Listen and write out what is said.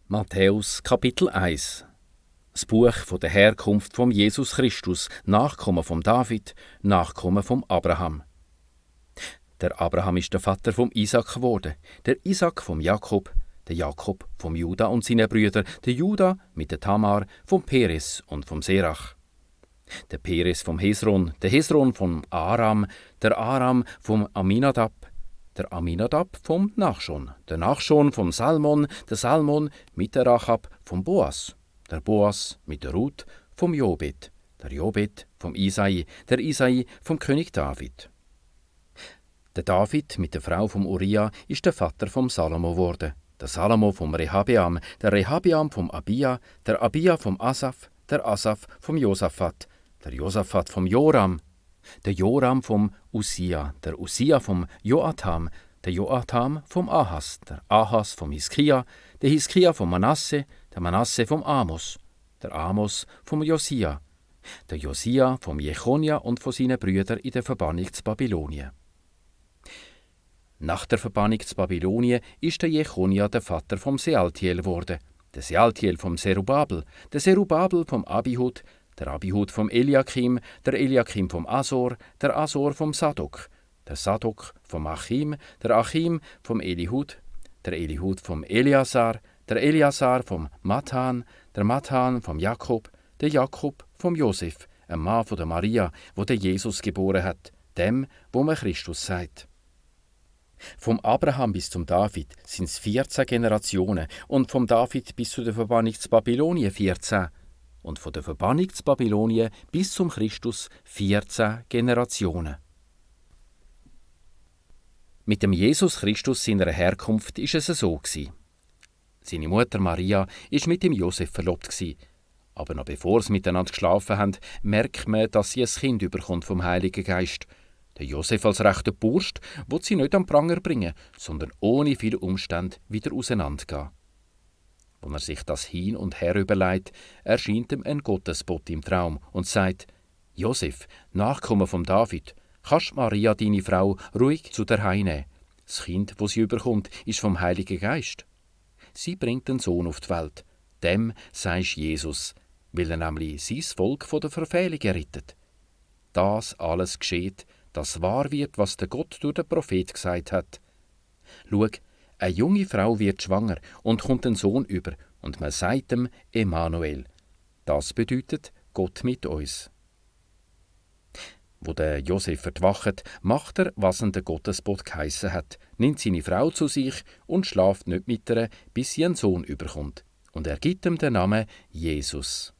Matthäus Kapitel 1. Das Buch von der Herkunft von Jesus Christus, Nachkommen von David, Nachkommen von Abraham. Der Abraham ist der Vater vom Isaac geworden, der Isaac vom Jakob, der Jakob vom Juda und seinen Brüdern, der Juda mit der Tamar, vom Peres und vom Serach. Der Peres vom Hesron, der Hesron vom Aram, der Aram vom Aminadab, der Aminadab vom Nachschon, der Nachschon vom Salmon, der Salmon mit der Rachab vom Boas, der Boas mit der Ruth vom Jobed, der Jobed vom Isai, der Isai vom König David. Der David mit der Frau vom Uria ist der Vater vom Salomo geworden, der Salomo vom Rehabeam, der Rehabeam vom Abia, der Abia vom Asaf, der Asaf vom Josaphat, der Josaphat vom Joram, der Joram vom Usia, der Usia vom Joatam, der Joatam vom Ahas, der Ahas vom Hiskia, der Hiskia vom Manasse, der Manasse vom Amos, der Amos vom Josia, der Josia vom Jechonia und von seinen Brüdern in der Verbannung zu Babylonien. Nach der Verbannung zu Babylonien ist der Jechonia der Vater vom Sealtiel geworden, der Sealtiel vom Zerubabel, der Zerubabel vom Abihud, der Abihud vom Eliakim, der Eliakim vom Asor, der Asor vom Sadok, der Sadok vom Achim, der Achim vom Elihud, der Elihud vom Eleazar, der Eleazar vom Mathan, der Mathan vom Jakob, der Jakob vom Josef, ein Mann von der Maria, wo der Jesus geboren hat, dem, wo man Christus sagt. Vom Abraham bis zum David sind es 14 Generationen und vom David bis zu der Verbannung zu Babylonien 14 und von der Verbannung zu Babylonien bis zum Christus 14 Generationen. Mit dem Jesus Christus seiner Herkunft ist es so gewesen. Seine Mutter Maria ist mit dem Josef verlobt gewesen. Aber noch bevor sie miteinander geschlafen haben, merkt man, dass sie ein Kind überkommt vom Heiligen Geist. Der Josef als rechter Bursch will sie nicht am Pranger bringen, sondern ohne viele Umstände wieder auseinandergehen. Als er sich das hin und her überlegt, erscheint ihm ein Gottesbote im Traum und sagt: Josef, Nachkommen von David, kannst Maria, deine Frau, ruhig zu dir heimnehmen. Das Kind, das sie überkommt, ist vom Heiligen Geist. Sie bringt einen Sohn auf die Welt. Dem sagst Jesus, weil er nämlich sein Volk von der Verfehlung errettet. Das alles geschieht, dass wahr wird, was der Gott durch den Prophet gesagt hat. Schau, eine junge Frau wird schwanger und kommt einen Sohn über, und man sagt ihm Emanuel. Das bedeutet Gott mit uns. Wo der Josef erwacht, macht er, was ihm der Gottesbote geheissen hat, nimmt seine Frau zu sich und schlaft nicht mit ihr, bis sie einen Sohn überkommt. Und er gibt ihm den Namen Jesus.